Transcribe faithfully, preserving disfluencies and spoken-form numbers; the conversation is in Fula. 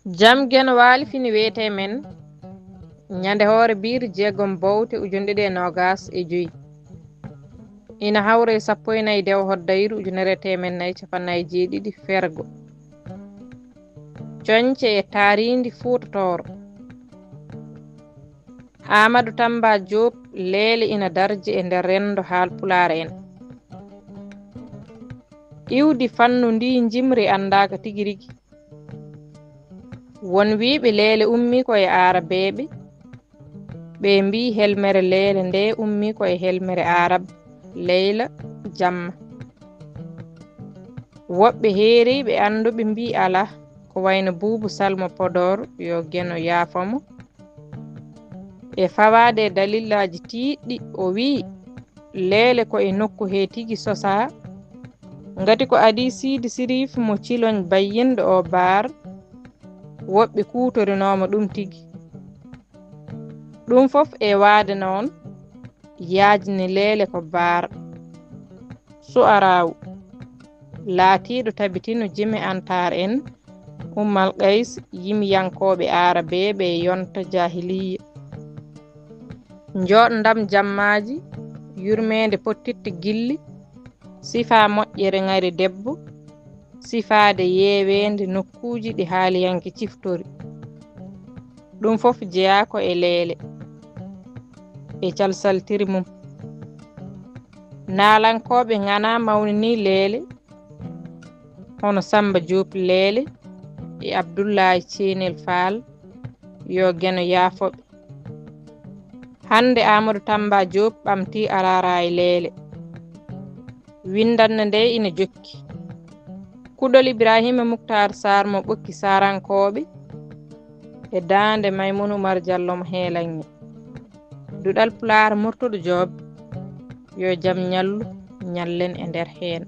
Jam Geno Waali fini wiyetee men, ñande hoore biiri jeegom bowte ujunɗe ɗiɗi e noogas e joy. Ina hawre sappo e nayi dewo hoddayru ujunere e teemen nayi capannaayi jeeɗiɗi fergo. Coñce e taariindi Fuuta Tooro. Aamadu Tammba Joob, leele ina darji e nder renndo Haalpulaar en. Iwdi fannu ndii njimri anndaaka tigi rigi. Won wiyɓe leele ummii ko e aarabeeɓe, ɓe mbii helmere leele ndee ummii ko e helmere aarab, leyla, jamma. Woɓɓe heeriiɓe annduɓe mbii alaa, ko wayno Buubu Salmo Podoor, yo Geno yaafo mo. E fawaade e dalillaaji tiiɗɗi, o wii, leele ko e nokku hee tigi sosaa, ngati ko adii Siidi Siriif mo Ciloñ bayyinɗo oo baar, woɓɓe kuutorinooma ɗum tigi. Ɗum fof e waade noon, yaajni leele ko baar. Su'araawu, laatiiɗo tabitino jime Antaar en, Ummal Qays, yimiyankooɓe aarabeeɓe e yonta jaahiliyya. Njooɗndam jammaaji, yurmeende pottitte gilli, sifaa moƴƴere ŋari debbo, sifaade yeeweende nokkuuji ɗi haaliyanke ciftori. Ɗum fof jeyaa ko e leele, e calsaltiri mum. Naalankooɓe ŋanaa mawninii leele, hono Sammba Joob Leele e Abdullaahi Ceenel Faal, yo Geno yaafo ɓe. Hannde Aamadu Tammba Joob ɓamtii araara e leele. Winndannde nde ina jokki. Kuɗol Ibraahiima Muktaar Saar mo ɓokki Saarankooɓe e daande Maymuun Umar Jallo mo Heelaŋŋe. Duɗal Pulaar Murtuɗo Joob, yo jam ñallu, ñallen e nder heen.